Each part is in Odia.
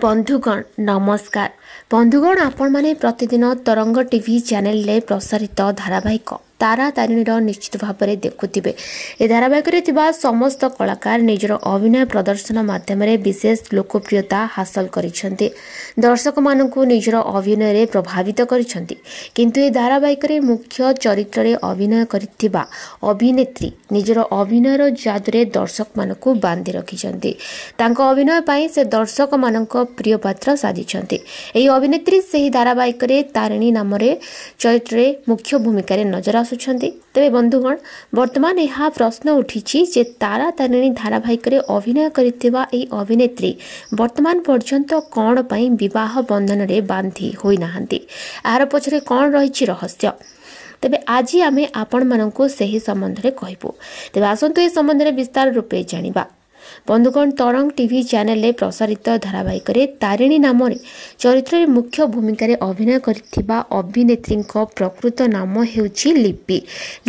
ବନ୍ଧୁଗଣ ନମସ୍କାର। ବନ୍ଧୁଗଣ, ଆପଣମାନେ ପ୍ରତିଦିନ ତରଙ୍ଗ ଟିଭି ଚ୍ୟାନେଲରେ ପ୍ରସାରିତ ଧାରାବାହିକ ତାରା ତାରିଣୀର ନିଶ୍ଚିତ ଭାବରେ ଦେଖୁଥିବେ। ଏ ଧାରାବାହିକରେ ଥିବା ସମସ୍ତ କଳାକାର ନିଜର ଅଭିନୟ ପ୍ରଦର୍ଶନ ମାଧ୍ୟମରେ ବିଶେଷ ଲୋକପ୍ରିୟତା ହାସଲ କରିଛନ୍ତି, ଦର୍ଶକମାନଙ୍କୁ ନିଜର ଅଭିନୟରେ ପ୍ରଭାବିତ କରିଛନ୍ତି। କିନ୍ତୁ ଏ ଧାରାବାହିକରେ ମୁଖ୍ୟ ଚରିତ୍ରରେ ଅଭିନୟ କରିଥିବା ଅଭିନେତ୍ରୀ ନିଜର ଅଭିନୟର ଯାଦୁରେ ଦର୍ଶକମାନଙ୍କୁ ବାନ୍ଧି ରଖିଛନ୍ତି। ତାଙ୍କ ଅଭିନୟ ପାଇଁ ସେ ଦର୍ଶକମାନଙ୍କ ପ୍ରିୟ ପାତ୍ର ସାଜିଛନ୍ତି। ଏହି ଅଭିନେତ୍ରୀ ସେହି ଧାରାବାହିକରେ ତାରିଣୀ ନାମରେ ଚରିତ୍ରରେ ମୁଖ୍ୟ ଭୂମିକାରେ ନଜର ଆସୁଛନ୍ତି। ତେବେ ବନ୍ଧୁଗଣ, ବର୍ତ୍ତମାନ ଏହା ପ୍ରଶ୍ନ ଉଠିଛି ଯେ ତାରା ତାରିଣୀ ଧାରାବାହିକରେ ଅଭିନୟ କରିଥିବା ଏହି ଅଭିନେତ୍ରୀ ବର୍ତ୍ତମାନ ପର୍ଯ୍ୟନ୍ତ କ'ଣ ପାଇଁ ବିବାହ ବନ୍ଧନରେ ବାନ୍ଧି ହୋଇନାହାନ୍ତି? ଏହାର ପଛରେ କ'ଣ ରହିଛି ରହସ୍ୟ? ତେବେ ଆଜି ଆମେ ଆପଣମାନଙ୍କୁ ସେହି ସମ୍ବନ୍ଧରେ କହିବୁ। ତେବେ ଆସନ୍ତୁ ଏ ସମ୍ବନ୍ଧରେ ବିସ୍ତାର ରୂପେ ଜାଣିବା। ବନ୍ଧୁଗଣ, ତରଙ୍ଗ ଟିଭି ଚ୍ୟାନେଲରେ ପ୍ରସାରିତ ଧାରାବାହିକରେ ତାରିଣୀ ନାମରେ ଚରିତ୍ରରେ ମୁଖ୍ୟ ଭୂମିକାରେ ଅଭିନୟ କରିଥିବା ଅଭିନେତ୍ରୀଙ୍କ ପ୍ରକୃତ ନାମ ହେଉଛି ଲିପି।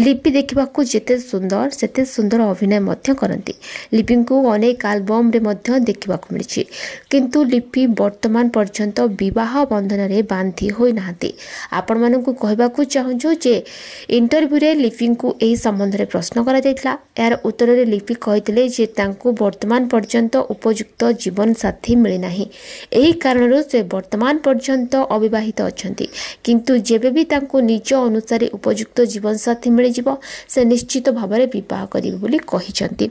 ଲିପି ଦେଖିବାକୁ ଯେତେ ସୁନ୍ଦର, ସେତେ ସୁନ୍ଦର ଅଭିନୟ ମଧ୍ୟ କରନ୍ତି। ଲିପିଙ୍କୁ ଅନେକ ଆଲବମରେ ମଧ୍ୟ ଦେଖିବାକୁ ମିଳିଛି। କିନ୍ତୁ ଲିପି ବର୍ତ୍ତମାନ ପର୍ଯ୍ୟନ୍ତ ବିବାହ ବନ୍ଧନରେ ବାନ୍ଧି ହୋଇନାହାନ୍ତି। ଆପଣମାନଙ୍କୁ କହିବାକୁ ଚାହୁଁଛୁ ଯେ ଇଣ୍ଟରଭ୍ୟୁରେ ଲିପିଙ୍କୁ ଏହି ସମ୍ବନ୍ଧରେ ପ୍ରଶ୍ନ କରାଯାଇଥିଲା। ଏହାର ଉତ୍ତରରେ ଲିପି କହିଥିଲେ ଯେ ତାଙ୍କୁ ବର୍ତ୍ତମାନ ପର୍ଯ୍ୟନ୍ତ ଉପଯୁକ୍ତ ଜୀବନସାଥୀ ମିଳିନାହିଁ। ଏହି କାରଣରୁ ସେ ବର୍ତ୍ତମାନ ପର୍ଯ୍ୟନ୍ତ ଅବିବାହିତ ଅଛନ୍ତି। କିନ୍ତୁ ଯେବେ ବି ତାଙ୍କୁ ନିଜ ଅନୁସାରେ ଉପଯୁକ୍ତ ଜୀବନସାଥୀ ମିଳିଯିବ, ସେ ନିଶ୍ଚିତ ଭାବରେ ବିବାହ କରିବେ ବୋଲି କହିଛନ୍ତି।